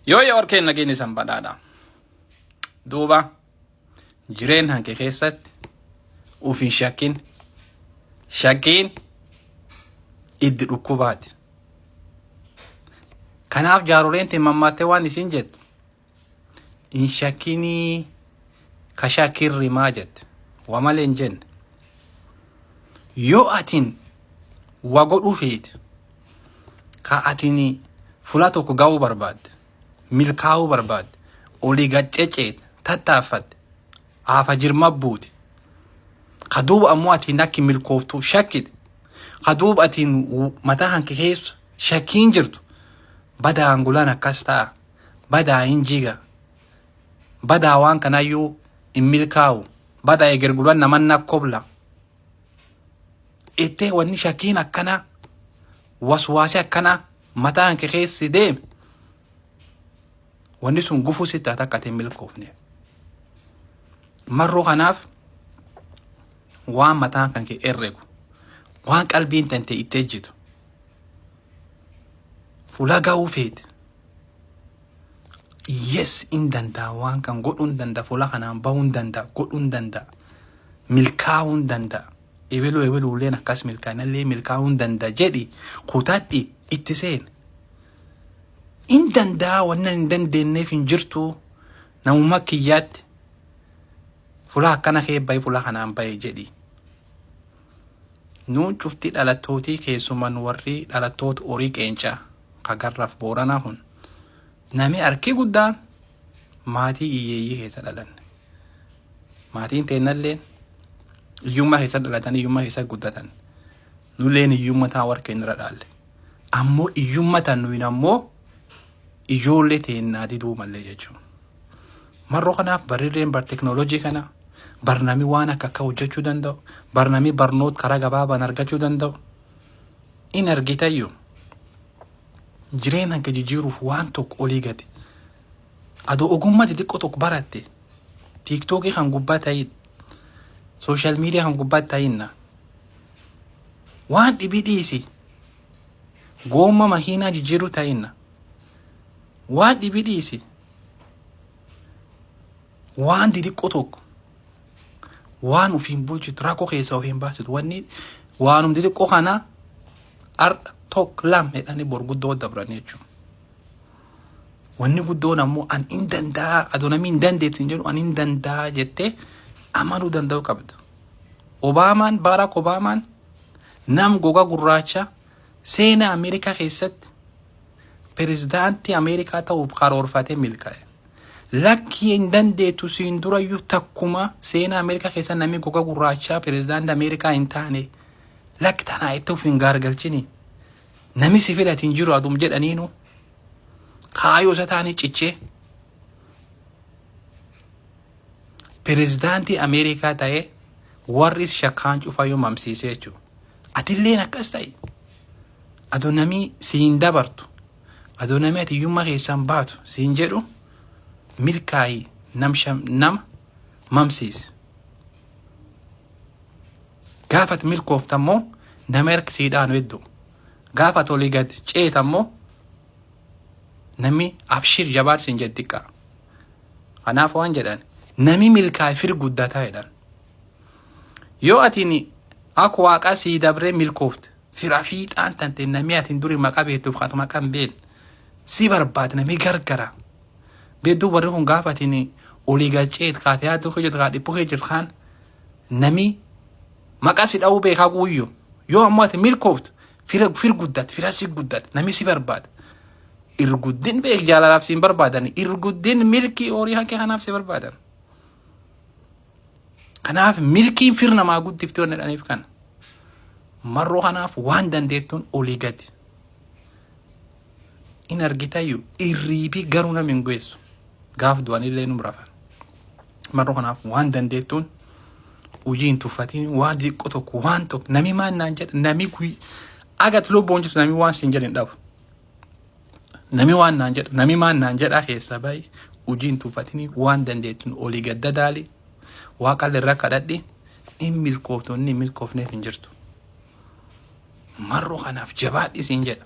Yoo yaa warkeen nageenyi san badhaadha. Duuba jireenya hanke keessatti uf hin shakkin. Shakkiin iddi dhukkubaati. Kanaaf jaaroleen tee mammaattee waan isin jettu hin shakkinii ka shakkin rimaa jette. Wa malee hin jenne. Yoo atin wa godhuu feete ka atin fula tokko ga'uu barbaadde milkaa'uu barbaadde olii gad ceceete tattaaffatte aafa jirma buute ka duuba ammoo atiin akki milkooftuuf shakkite ka duuba atiin mataa hanke keessa shakkiin jirtu badaa angulaan akkas ta'a badaa hin jiga badaa waan kanayyuu hin milkaa'u badaa egergulan naman nakkobla ittee wanni shakkiin akkanaa waswaasi akkanaa mataa hanke keessi deeme wanni sun gufuu sitti haa takka ati hin milkoofne. Marroo kanaaf waan mataan kan kee herregu waan qalbiin tante itti ejjitu fuula ga'uu feete yes in danda'a waan kan godhuu hin danda'a fuula kanaan bahuu hin danda'a godhuu hin danda'a milkaa'uu hin danda'a ebeluu ebeluulleen akkas milkaa'inallee milkaa'uu hin danda'a jedhi kutadhi itti seeni. In danda'a wannan hin dandeenyeef hin jirtu namummaa kiyyaatti fuula akkana kee bahe fuula kanaan bahe jedhi. Nuun cufti dhalattootii keessuman warri dhalattoota horii qeencaa kagarraaf booranaa kun nami harki guddaan maatii hiyyeeyyii keessa dhalanne. Maatiin teennallee hiyyummaa keessa dhalatanii hiyyummaa keessa guddatan. Nulleen hiyyummaa taa warra irra dhaalle. Ammoo hiyyummaa tan nuyin ammoo ijoollee teennaa diduu mallee jechuudha. Marroo kanaaf barirreen bar teknoolojii kana barnami waan akka akka hojjechuu danda'u barnami barnoota karaa gabaabaan argachuu danda'u in argitayyuu jireenya akka jijjiiruuf waan tokko olii gadi adoo ogummaa xixiqqoo tokko baratte tiiktookii kan gubbaa ta'in sooshaal miidiyaa kan gubbaa ta'inna waan dhibii dhiisi goomma makiinaa jijjiiruu ta'inna waan dhibii dhiisi waan xixiqqoo tokko waan ofiin bulchitu rakkoo keessa ofiin baasitu wanni waanum xixiqqoo kana har'a tokko lama jedhanii bor guddoo dabranii jechuudha. Wanni guddoon ammoo an hin danda'a adoo namni hin dandeettu hin jedhu an hin danda'a jettee amanuu danda'uu qabda. Obaamaan Barack Obaamaan nam goga gurraacha seenaa Ameerikaa keessatti pirezidaantii Ameerikaa ta'uuf karoorfatee milkaa'e. Lakkii hin dandeettu siin durayyuu takkuma seenaa Ameerikaa keessa namni goga gurraachaa pirezidaantii Ameerikaa hin taane lakki tanaa itti of hin gaargalchini. Nami si filate hin jiru adum jedhaniinu kaayoo isa taane cichee pirezidaantii Ameerikaa ta'ee warri shakkaan cufayyuu mamsiisee jechuudha. Atilleen akkas ta'i. Adoo namni siin dabartu adoo namni ati hiyyummaa keessaan baatu siin jedhu milkaa'i nama mamsiisi. Gaafa ati milkoofta immoo nama harki sii dhaanu hedduu. Gaafa ati olii gad ceeta immoo namni abshir jabaadhu siin jedhu xiqqaa. Kanaaf waan jedhan nami milkaa'e fir guddataa jedhan. Yoo atiin akka waaqaa sii dabree milkoofte fira fiixaan tante namni atiin duri maqaa beektuuf kan maqaa hin beekne si barbaade namni gargara. Beektuu warri kun gaafa atiin olii gad ceet kaatee haaduu kee jirtu kaa dhiphuu kee jirtu kaan nami maqaa si dha'uu beekaa guyyuu yoo ammoo ati milkooftu fira fir guddat fira si guddat nami si barbaada. Irguddin beek jaalalaaf si hin barbaadan irguddin milkii horii hanqee kanaaf si barbaadan. Kanaaf milkiin fir namaa guddifti waan jedhaniif kana. Marroo kanaaf waan dandeettuun olii gadi. In argitayyuu irriibii garuu nam hin geessu. Gaaf du'anillee num rafan. Marroo kanaaf waan dandeettuun hojii hin tuffatiin waan xixiqqoo tokko waan tokko nami maan naan jedha nami guy agat lubbuun jirtu nami waan siin jedhe hin dhabu. Nami waan naan jedha nami maan naan jedhaa keessaa bahi hojii hin tuffatiin waan dandeettuun olii gad dadaali waaqallee irra kadhadhi hin milkooftu inni hin milkoofneef hin jirtu. Marroo kanaaf jabaadhi siin jedha.